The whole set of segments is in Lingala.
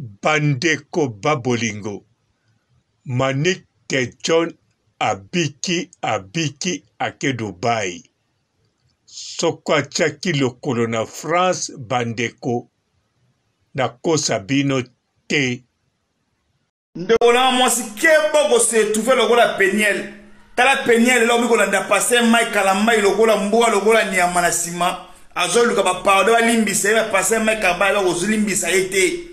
Bandeko ba bolingo, Manick de John abiki abiki ake Dubaï. Soko atiaki lokolo na France bandeko nakosa bino te. Ndeko na nga mwasi keba oko se retrouver lokola Penielle. Tala Penielle lelo akomi kolanda pasteur Mike Kalambay lokola mbwa lokola nyama na sima azoluka ba pardon balimbisa ye ba pasteur Mike Kalambay bakolimbisa ye te.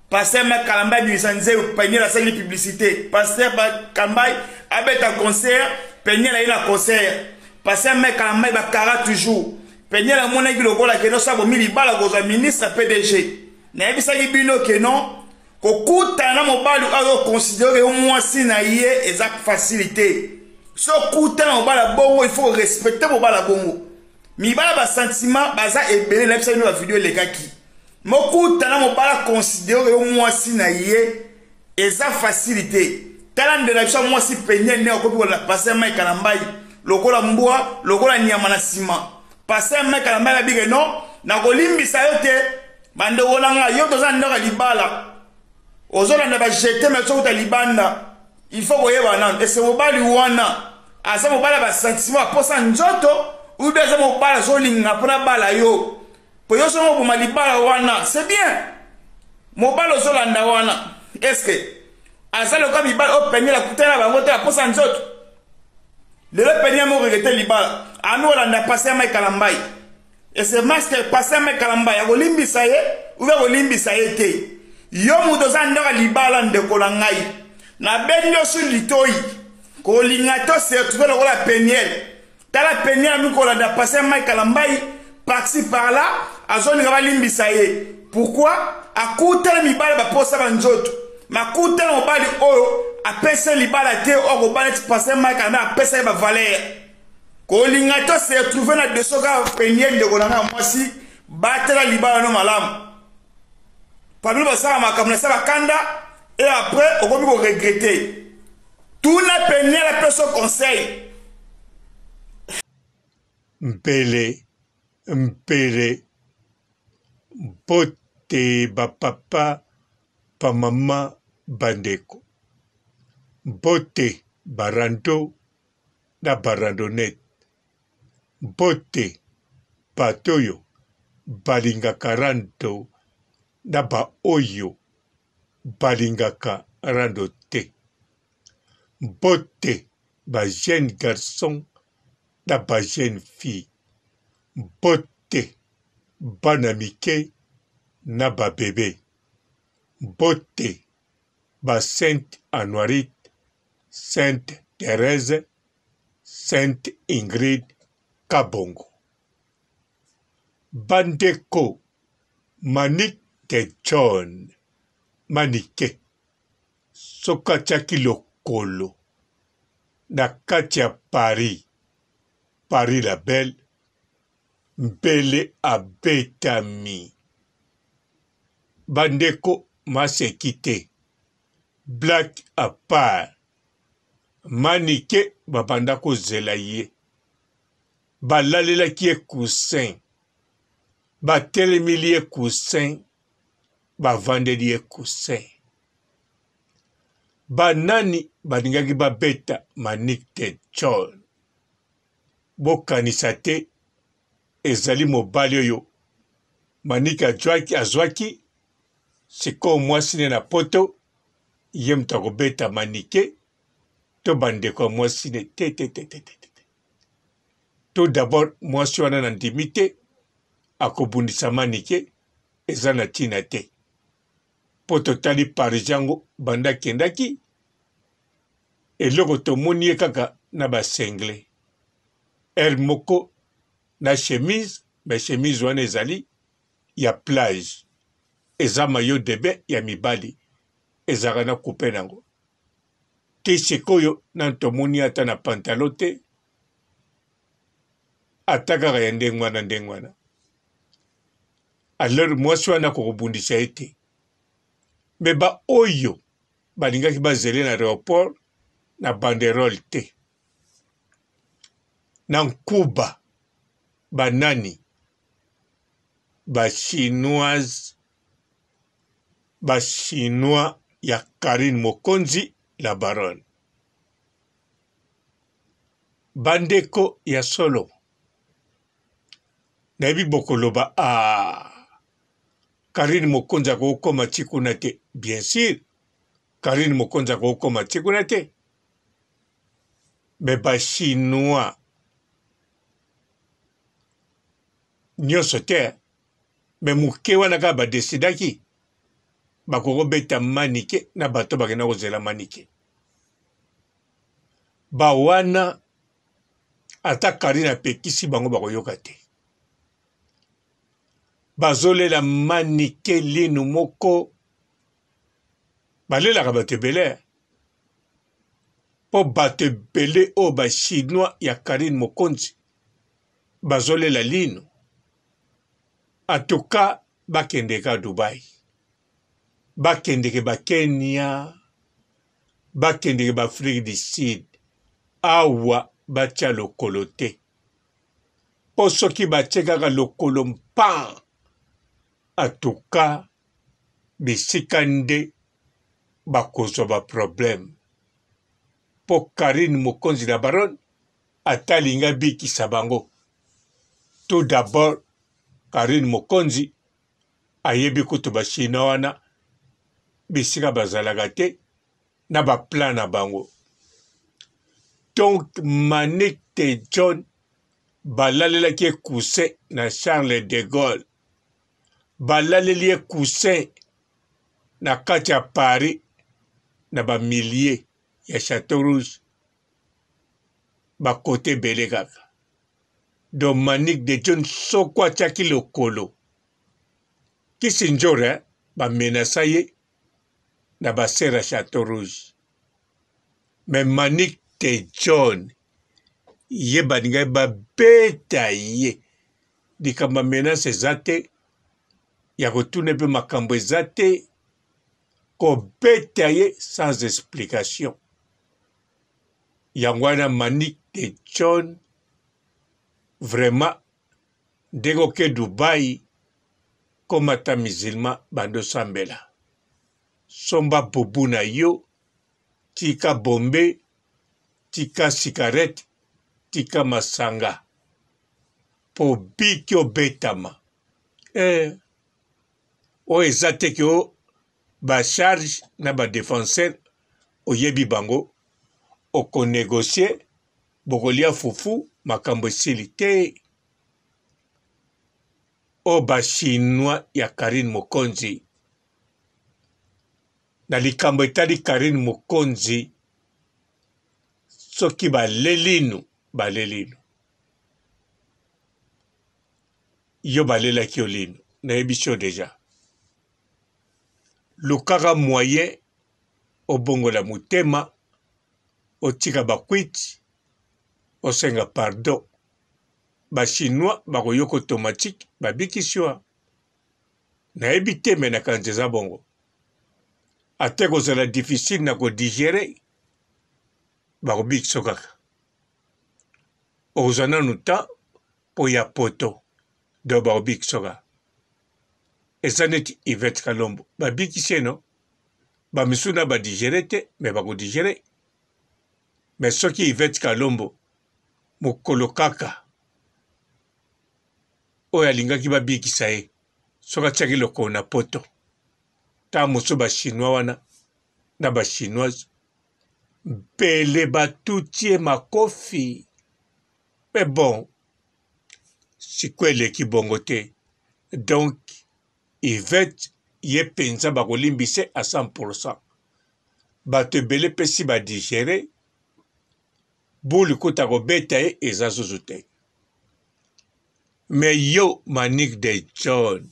Pasteur Mike Kalambay abimisa nzembo Penielle asali publicité. Pasteur Kalambay abeta concert Penielle aye na concert. Pasteur Mike Kalambay ba kara toujours. Penielle amonaki lokola keno sa bomi libala kozwa ministre PDG. Nayebisaki bino ke non Kokutana na mobali oyo azo considere yo mwasi na ye eza facile te. So okutana na mobali ya bongo, il faut respecter mobali ya bongo. Mibala ba sentiment baza ebele, nayebisa bino ba video elekaki. Mokutana mobali a considere yo mwasi na ye eza facile te. Tala ndeko na biso ya mwasi Penielle ndenge akomi kolanda pasteur Mike Kalambay lokola mbwa, lokola nyama na sima. Pasteur Mike Kalambay abike non, nakolimbisa yo te. Bandeko na nga, yo toza ndako ya libala, ozolanda ba jete mais ozowuta libanda, il faut koyeba nanu ese mobali wana aza mobali ya ba sentiment aposa nzoto ou bien aza mobali azolinga mpona bala yo po yo soki oboma libala wana c'est bien. Mobali ozolanda wana est-ce aza lokola mibali oyo Penielle akutana na bango te aposa nzoto? Lelo Penielle mo regrette libala, ami olanda pasteur Mike Kalambay. Ese master pasteur Mike Kalambay akolimbisa ye ou bien akolimbisa ye te? Yo moto oza ndako ya libala ndeko na ngai, nabendi yo su litoyi kolinga to se retrouver lokola Penielle. Tala Penielle ami kolanda pasteur Mike Kalambay par-ci par-là, azolinga balimbisa ye. Pourquoi? Akutana mibali baposa ba nzoto, makutana mobali oyo apesa libala te, oyo akobala neti pasteur Mike Kalambay apesa ye ba valeur. Kolinga to se retrouver na deso kaka Penielle ndeko na ngai ya mwasi, batela libala no malamu. Pablo basala makambo na sa bakanda et après okomi ko regretter. Tuna Penielle apesa conseil. Mpele mpele mbote ba papa ba mama ba ndeko mbote ba rando na ba randonnette mbote bato oyo balingaka rando na ba oyo balingaka rando te mbote ba jeune garçon na ba jeune fille mbote bana mike na ba bebe mbote ba sainte anuarite Sainte Therèse, Sainte Ingrid Kabongo. Bandeko Manick de John Manike soki atiaki lokolo na kati ya Paris, Paris la belle, mbele abetami. Bandeko maseki te. Black à part Manike babanda kozela ye balalelaki ye coussin batelemeli ye coussin bavandeli ye coussin banani balingaki babeta Manick de John bokanisa te ezali mobali oyo Manick azwaki Sikoyo mwasi ne na poto ye moto akobeta manike to bandeko ya mwasi ne te te te te te te. Tout d'abord mwasi wana na ndimi te akobundisa manike eza na ntina te mpo totali paris yango banda akendaki eloko tomoni ye kaka na basengle heure moko na chemise mais chemise wana ezali ya plage eza maillot de bain ya mibali ezalaka na coupe nango ti sikoyo nanu tomoni ata na pantalon te ata kaka ya ndenge wana ndenge wana alors mwasi wana akokobundisa ye te me baoyo balingaki bazele na aeroport na banderole te na nkuba banani ba chinoise. Ba chinois ya Carine Mokonzi la baronne. Bandeko ya solo nayebi bokoloba ah Carine Mokonzi akokoma ti kuna te. Bien sûr Carine Mokonzi akokoma ti kuna te. Mais ba chinois nyonso te me moke wana kaka badesidaki bakokobeta manike na bato bakenda kozela manike bawana ata karine apekisi bango bakoyoka te bazolela manike linu moko balelaka bato ebele mpo bato ebele oyo bachinois ya karine mokonzi bazolela linu en tout cas bakende ka Dubai bakendeke ba Kenya bakendeke ba Afrique du Sud awa batia lokolo te mpo soki batie kaka lokolo mpan en tout cas bisika nde bakozwa ba problème mpo Carine Mokonzi la Baronne ata alingi abikisa bango tout d'abord Carine Mokonzi ayebi kutu ba chinois wana bisika bazalaka te na ba plan na bango donc Manick de John balalelaki ye coussin na Charles de Gaulle balaleli ye coussin na kati ya Paris na ba milliers ya Chateau Rouge bakote ebele kaka donc Manick de John soko atiaki lokolo kisi njora bamenasa ye na basera Chateau Rouge mais Manick de John ye balingaki babeta ye likambo ya menace eza te ya kotuna mpe makambo eza te kobeta ye sans explication yango wana Manick de John vraiment ndenge oke Dubai koma ata musulman banda osambela somba bubu na yo tika bombe tika cigarette tika masanga po biki obetama eh oyo eza te ke o ba charge na ba defenseur oyebi bango oko negocier bokolia fufu makambo esili te oyo ba chinois ya Carine Mokonzi na likambo etali Carine Mokonzi soki balelinu balelinu yo balelaki yo linu nayebisi yo deja lukaka moyen obongola motema otika bakwiti osenga pardon ba chinois bakoyoka automatique babikisi yo nayebi te me nakanisi eza bongo ata ekozala difficile na kodigere bakobikisa kaka okozwa nanu temps mpo ya poto donc bakobikisa kaka eza neti Yvette Kalombo babikisi ye no bamisusu na badigere te me bakodigere me soki Yvette Kalombo mokolo kaka oyo alingaki babikisa ye soki atiaki lokolo na poto ntango mosusu bachinois wana na bachinoise mbele batuti ye makofi me bon sikoyo eleki bongo te donc Yvette ye penza bakolimbise à 100% bato ebele pe si ba digere boule kuta kobeta ye eza zuzu te mais yo Manick de John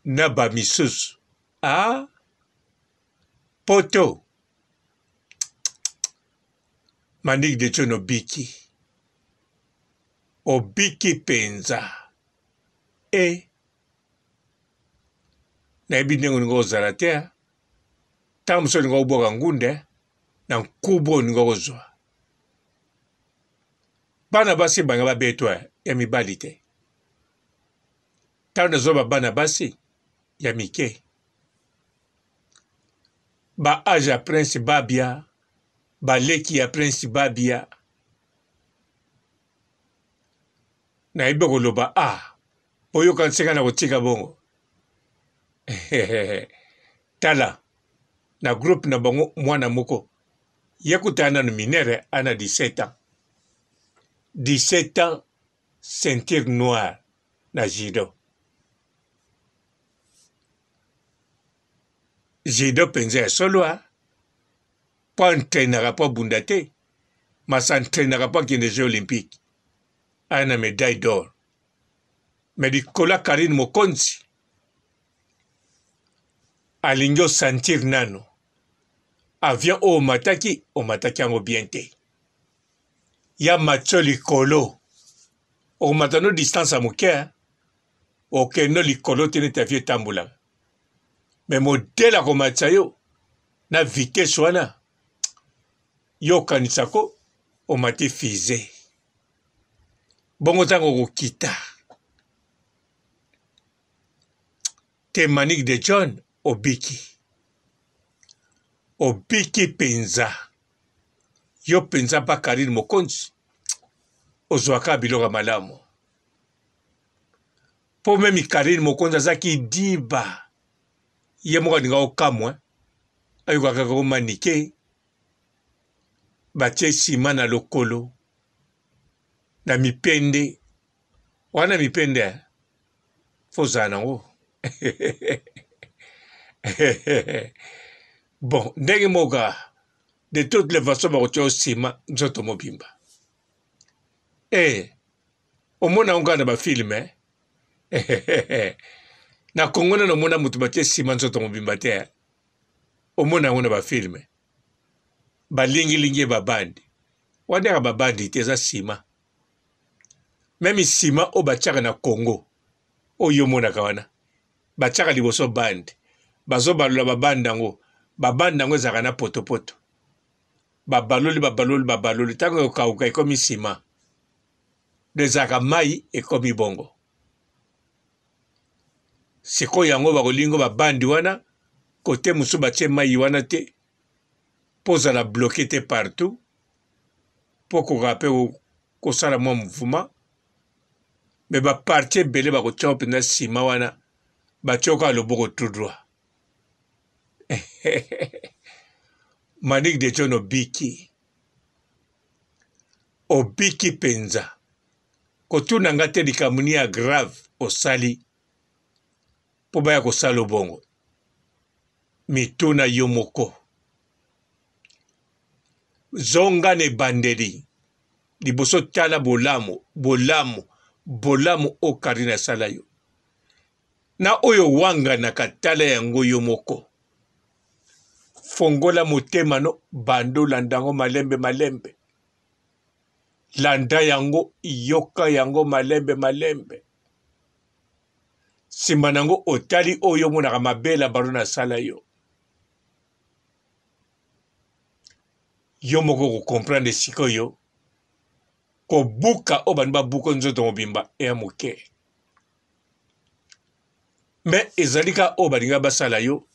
na ba misusu ah poto Manick de John obiki obiki penza e nayebi ndenge olingi kozala te ntango mosusu olingi kobwaka ngunda na nkubu olingi kozwa bana basi banga babetwa ya mibali te ntango nazoba bana basi ya mike. Ba age ya Prince Babia, ba leki ya Prince Babia. Nayebi koloba ah, boyoka nseka na kotika bongo. Tala na groupe na bango mwana moko ye kuta nanu minere ana 17 ans 17 ans ceinture noire na judo judo mpenza ya solo a mpo antrainaka mpo abunda te mas antrainaka mpo akende jeux olympique aya na médaille d'or me likolo ya karine mokonzi alingi osentir nano avion oyo omataki omataki yango bien te ya matio likolo okomata no distance ya moke okende likolo te neti avion etambolaka me modele akomatisa yo na vitesse wana yo okanisa ko omati fise bongo ntango okokita te Manick de John obiki obiki mpenza yo mpenza mpa Karine Mokonzi ozwaka biloko ya malamu mpo meme Karine Mokonzi azalaki diba ye moko alinga okamwa ayokaka kaka manike batie nsima na lokolo na mipende wana mipende eh? fo ozala nango bon ndenge moko kaka de toutes les façons bakotia yo nsima nzoto mobimba eh, omona yango kaka na bafilme eh? na kongo nano omona moto batie nsima nzoto mobimba te eh? omona yango na bafilme balingilingi ye babandi wana yaka babandi te eza nsima meme nsima oyo batiaka na congo oyo omonaka wana batiaka liboso bande bazobalola babande yango babande yango ezalaka na potopoto babaloli babaloli babaloli ntango ekokauka ekomi nsima do ezalaka mai ekomi bongo sikoyo yango bakolingo babandi wana kote mosusu batie mai wana te mpo ozala bloke te partout mpo okoka mpe kosala mwa mouvement me baparti ebele bakotia mpenza nsima wana batie kaka loboko tout droit Manick de John obiki obiki mpenza kotuna nga te likambo nini ya grave osali mpo baya kosala bongo mituna yo moko Zonga na ebandeli liboso tala bolamu bolamu bolamu oyo Carine asala yo na oyo owanganaka tala yango yo moko fongola motema no banda olanda yango malembe malembe landa yango yoka yango malembe malembe nsima na yango otali oyo omonaka mabe la barona asala yo yo moko okocomprendre sikoyo kobuka oyo bandi babuka nzoto mobimba eya moke me ezali kaka oyo balinga basala yo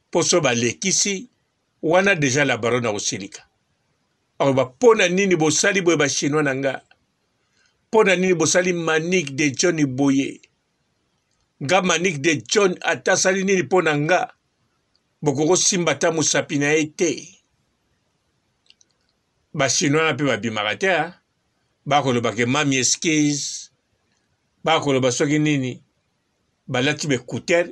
mpo so balekisi wana deja la baronne akosilika aloba mpo na nini bosali boye bachinois na nga mpo na nini bosali manique de john boye nga manique de john ata asali nini mpo na nga bokoki kosimba ata mosapi na ye te bachinois wana mpe babimaka te bakoloba ke mami excuse bakoloba soki nini balati baecouteur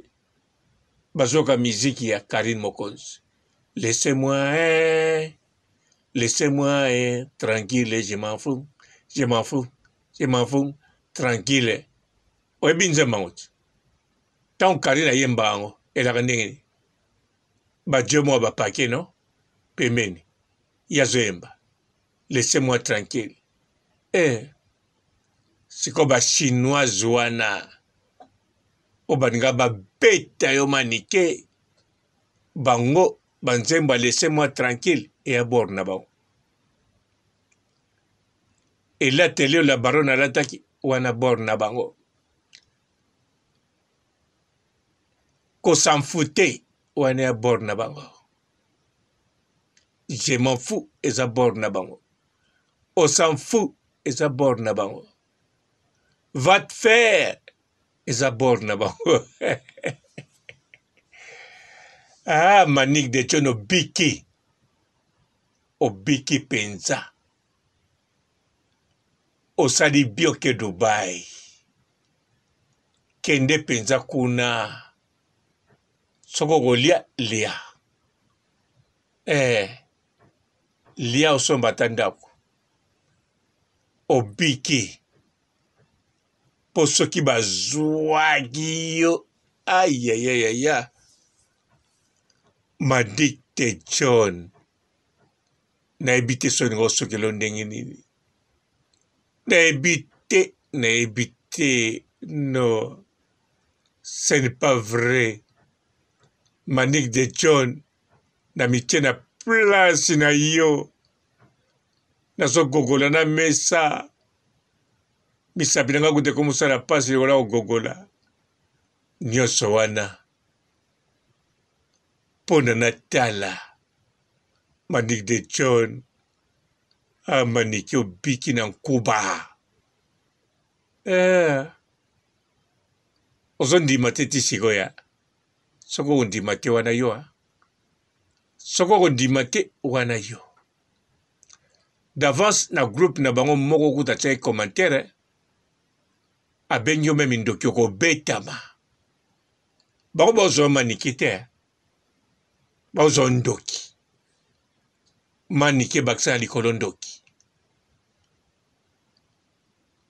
bazoyoka miziki ya Karine Mokonzi laissez moi eh, laissez moi eh, tranquille je m'en fous je m'en fous je m'en fous tranquille oyebi nzembo yango ti ntango Karine ayemba yango elaka ndenge nini badio mwa bapake no pembeni ye azoyemba laissez moi tranquille eh, sikoyo bachinoise wana oyo balinga babeta yo manike bango banzembo ya laissez moi tranquille eya bord na bango elateli oyo la baronne alataki wana bord na bango kosanfute wana ya bord na bango. Je m'en fous eza bord na bango. On s'en fout eza bord na bango. Va te faire eza bord na bango. Ah, Manick de John obiki. Obiki penza. Osali bio ke Dubai. Kende penza kuna. Soki okolia lia. Eh, lia osomba ata ndako. Obiki. Mpo soki bazwaki yo ayayayaya Madikte John nayebi te soki ninga osokelo ndenge nini nayebi te nayebi te no ce n'est pas vrai Manick de John na mitie na place na yo nazogogola na mesa misapi na ngai kuta ekomosala mpasi lokola kogogola nyonso wana mpo na natala Manick de John ah Maniki obiki na nkuba eh. Ozondima te ti sikoyo soki okondima te wana yo ah. Soki okondima te wana yo d'avance na groupe na bango moko kuta atiaki commentaire abengi yo meme ndoki okobetama bango bazwa maniki te bazwa ndoki maniki ebakisa na likolo ndoki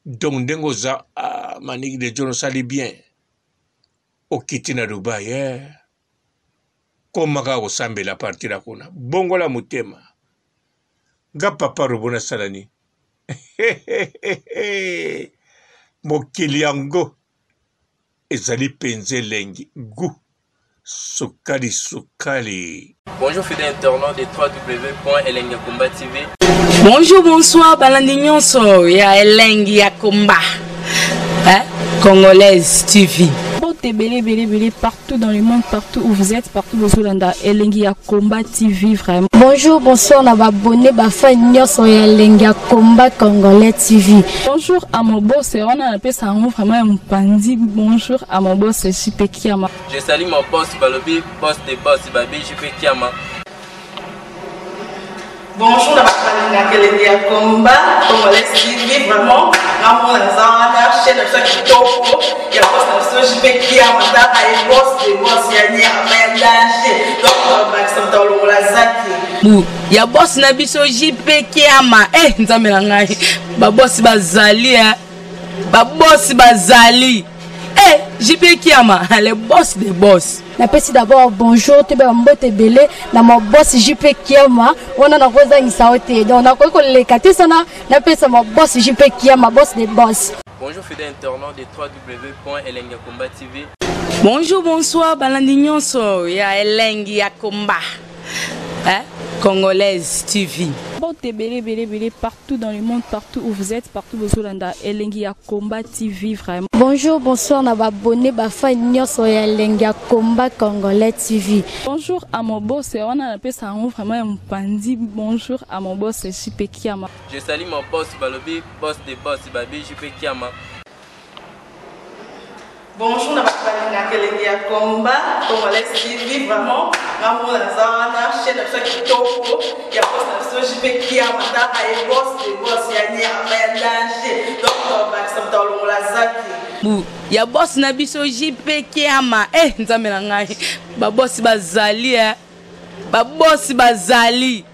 donc ndenge oza ah, maniki de john osali bien okiti na dubai eh. Koma kaka kosambela partir ya kuna bongola motema nga papa robo nasala nini mokili yango ezali mpenza elengi gu sukali sukali. Bonjour fidèle internaute de www.elengiyakomba TV. Bonjour, bonsoir, balandi nyonso ya elengi ya komba. Hein? Congolaise TV. Mbote ebele ebele ebele partout dans le monde partout où vous êtes partout bozolanda elengi ya combat TV vraiment. Bonjour bonsoir na ba abonné ba fan nyonso ya elengi ya combat congolais TV. Bonjour à mon boss wana napesa yango vraiment ya mopanzi bonjour à mon boss JP Kiama. Je salue mon boss balobi boss de boss babi JP Kiama. Bonjour na bato balingaka elengi ya combat congolais TV vraiment ngamona naza wana chaîne na biso ya kitoko ya boss na biso JP Kiama tala ye boss de boss ya nyama ya danger donc bakisa moto alongola zaki bu ya boss na biso JP Kiama eh nzambe na ngai ba boss bazali eh ba boss bazali eh JP Kiama le boss de boss Napesi d'abord bonjour toyeba mbote ebele na ma boss JP Kiama wana nakozangisa yo te donc nakoki koleka te sana napesa ma boss JP Kiama boss de boss. Bonjour fidèle internaute de www.elengiyakomba TV. Bonjour bonsoir balandi nyonso ya elengi ya komba hein? Congolaise TV. Mbote ebele ebele ebele partout dans le monde partout où vous êtes partout bozolanda elengi ya combat TV vraiment. Bonjour bonsoir na ba abonné ba fan nyonso ya elengi ya combat congolais TV. Bonjour à mon boss wana napesa yango vraiment ya mopanzi bonjour à mon boss JP Kiama. Je salue mon boss balobi boss de boss babi JP Kiama. Bonjour na bato balingaka elengi ya combat congolais TV vraiment ngamona naza wana chaîne na biso ya kitoko ya boss na biso JP Kiama tala ye boss de boss ya nyama ya danger donc bakisa moto alongola zaki bu ya boss na biso JP Kiama eh nzambe na ngai ba boss bazali eh ba boss bazali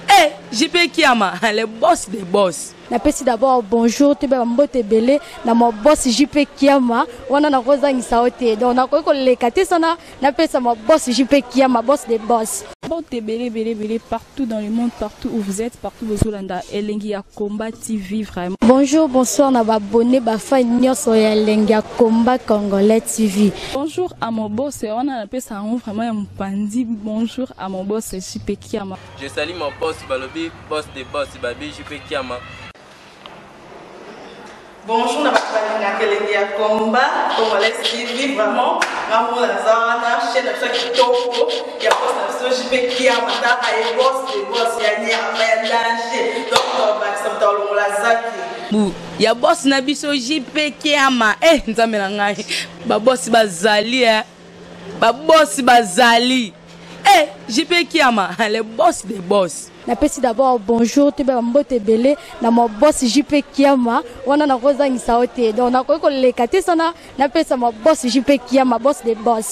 eh JP Kiama le boss de boss. Napesi d'abord bonjour toyeba mbote ebele na ma boss JP Kiama wana nakozangisa yo te donc nakoki koleka te sana napesa ma boss JP Kiama boss de boss. Mbote ebele ebele ebele partout dans le monde partout où vous êtes partout bozolanda elengi ya combat TV vraiment. Bonjour bonsoir na ba abonné ba fan nyonso ya elengi ya combat congolais TV. Bonjour à mon boss wana napesa yango vraiment ya mopanzi bonjour à mon boss JP Kiama. Je salue mon boss balobi boss de boss babi JP Kiama. Bonjour na bato balingaka elengi ya combat congolais TV, vraiment nga moko naza wana, chaîne na biso ya kitoko ya boss na biso JP Kiama, taka ye boss de boss ya nyama ya danger, donc tobakisa moto alongola zaki bu ya boss na biso JP Kiama. Eh, nzambe na ngai, babosi bazali, eh. Babosi bazali, eh, JP Kiama, le boss des boss. Napesi d'abord bonjour, toyeba bambote ebele na ma boss JP Kiama. Wana nakozangisa yo te, donc nakoki koleka te sana napesa ma boss JP Kiama, boss de boss.